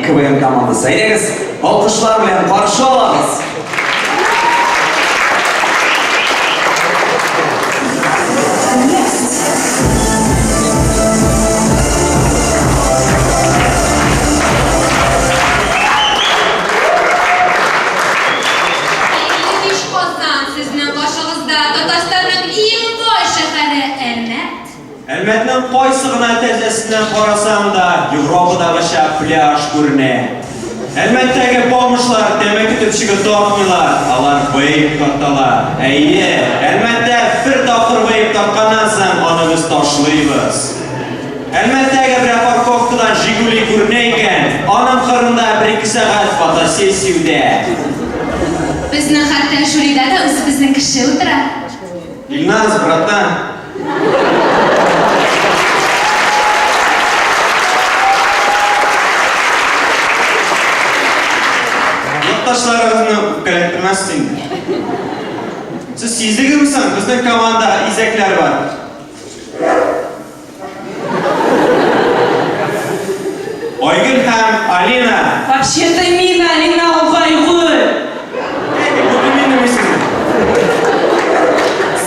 КВН командасы. Әйдәгез, алкышлар белән каршы алабыз. Хәерле кич, Казан! Сезнең каршыгызда Татарстанның иң бай шәһәре Әлмәт. Әлмәтнең кайсы гына тәрәзәсеннән карасаң да, Европадагыча пляж күренә. Әлмәттәге бомжлар тәмәке төпчеге тартмыйлар, алар вейп тарталар. Әйе, Әлмәттә бер тапкыр вейп тартканнан соң, аны без ташлыйбыз. Әлмәттәге берәр парковкадан Жигули күренә икән, аның кырында бер-ике сәгать фотосессия үтә. Безнең хәтта жюрида да үзебезнең кеше утыра. Илназ, братан. Якташларыгызны үпкәләттермәссез инде. Сез сиздегезме соң, безнең команда изәкләр бар. Айгөл һәм Алина. Вообще-то мин Алина ул Айгөл.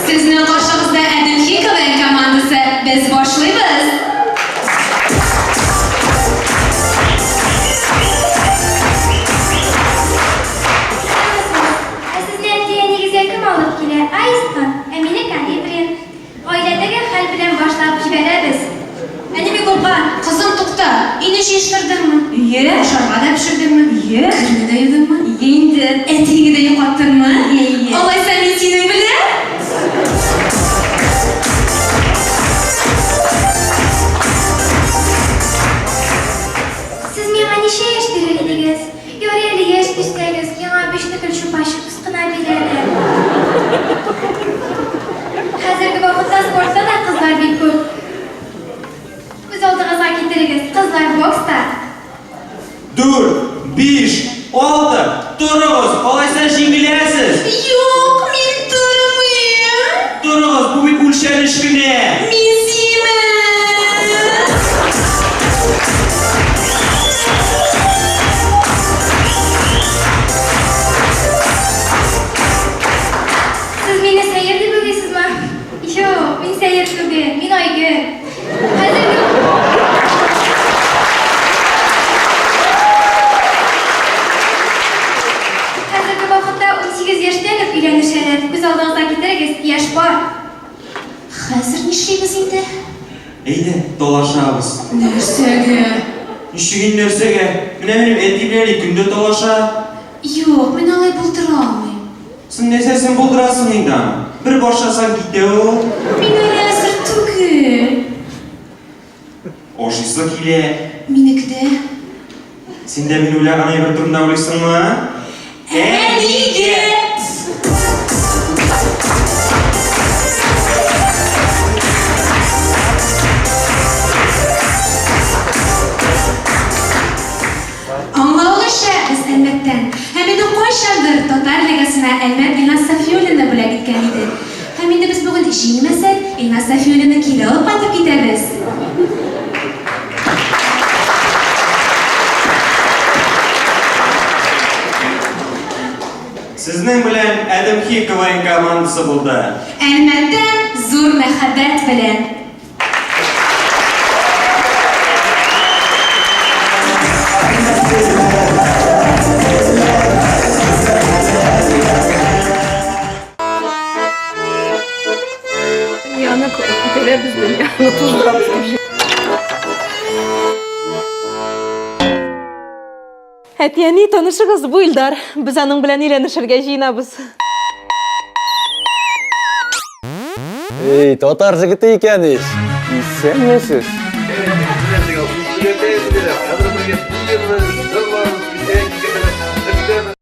Сезнең каршыгызда Әдемхи КВН командасы. Без башлыйбыз. Ә сезне әти-әнигезгә кем алып килә? Аистмы? Ә мине Колибри. Гаиләдәге хәл белән башлап җибәрәбез. Әни Микулка, кызым, тукта, өйне җыештырдыңмы? Ие. Ашарга да пешердеңме? Ие. Керне дә юдыңмы? Ие инде. Әтиеңне дә йоклаттыңмы? Ие, ие. Алайса мин синең белән? Сез миңа ничә яшь бирер идегез? Ярый әле яшь бирсәгез, миңа бишне көн чупа-чупс кына бирәләр. Хәзерге вакытта спортта да кызлар бик күп. Күз алдыгызга китерегез, кызлар бокста. Дүрт, биш, алты, торыгыз, алайса җиңеләсез. Юк, мин тормыйм. Торыгыз, бу бит үлчәнеш кенә. Мин сине. Сез мине сәер дип уйлыйсызмы? Юк, мин сәер түгел, мин Айгөл. Хәзерге Хәзерге вакытта 18 яшьтән үк өйләнешәләр. Күз алдыгызга китерегез, яшь пар. Хәзер нишлибез инде? Әйдә, талашабыз. Нәрсәгә? Ничек инде нәрсәгә? Менә минем әти белән әни көн дә талаша. Юк, мин алай булдыра алмыйм. Син нәрсәсен булдырасың инде аның? Бер башласаң китә ул. Мин әле әзер түгел. Ашыйсы килә. Минеке дә. Син дә мин уйлаган әйбер турында уйлыйсыңмы? Ә нигә? Аңлавыгызча, без Әлмәттән. Һәм инде кайчандыр Татар лигасына Әлмәт Илназ Сафиуллинны бүләк иткән иде. Һәм инде без бүген җиңмәсәк, Илназ Сафиуллинны кире алып кайтып китәбез. Сезнең белән Әдемхи КВН командасы булды. Әлмәттән зур мәхәббәт белән. Дөньяны күтәрәбез, дөньяны туздырабыз дип. Әти-әни, танышыгыз, бу Илдар. Без аның белән өйләнешергә җыенабыз. Эй, татар җегете икән ич. Исәнмесез.